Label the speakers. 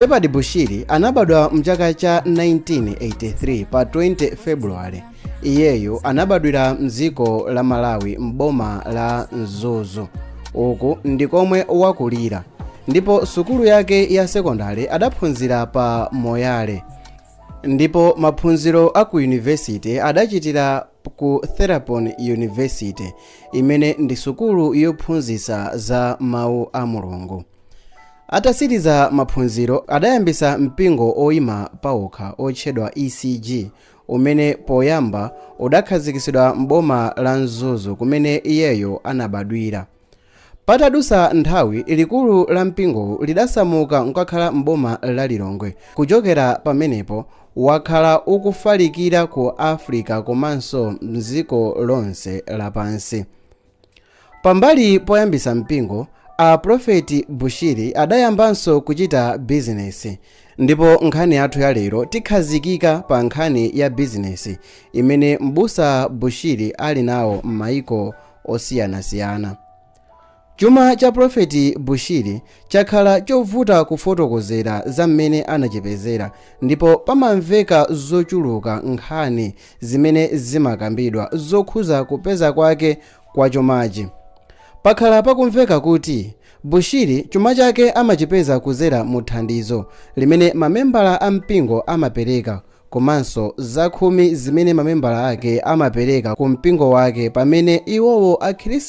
Speaker 1: Shepherd Bushiri anabadwa mchaka cha 1983 pa 20 February. Iyeyu anabadwira mdziko la Malawi, m'boma la Mzuzu. Uku ndikomwe wakulira, ndipo sukulu yake ya sekondari adaphunzira pa Moyale, ndipo maphunziro a ku yunivesite adachitira ku Therapon University, imene ndi sukulu yophunzitsa za mawu a Mulungu. Atasiriza maphunziro, adayambisa mpingo oyima pawokha otchedwa ECG, umene poyamba udakhazikitsidwa m'boma la Mzuzu, kumene iyeyo anabadwira. Patadusa nthawi, likulu la mpingowu lidasamuka nkukakhala m'boma la Lilongwe. Kuchokera pamenepo wakhala ukufalikira ku Africa komanso mdziko lonse lapansi. Pambali poyambisa mpingo, a Profeti Bushiri adayambanso kuchita bizinesi, ndipo nkhani yathu ya lero tikhazikika pa nkhani ya bizinesi imene Mbusa Bushiri ali nawo m'mayiko osiyanasiyana. Chuma cha Profeti Bushiri chakhala chovuta kufotokozera za mmene anachipezera, ndipo pamamveka zochuluka nkhani zimene zimakambidwa zokhuza kupeza kwake kwa chumachi. Pakhala pakumveka kuti Bushiri chuma chake amachipeza kuzera mu thandizo limene mamembala a mpingo amapereka, komanso zakhumi zimene mamembala ake amapereka ku mpingo wake, pamene iwowo akhristu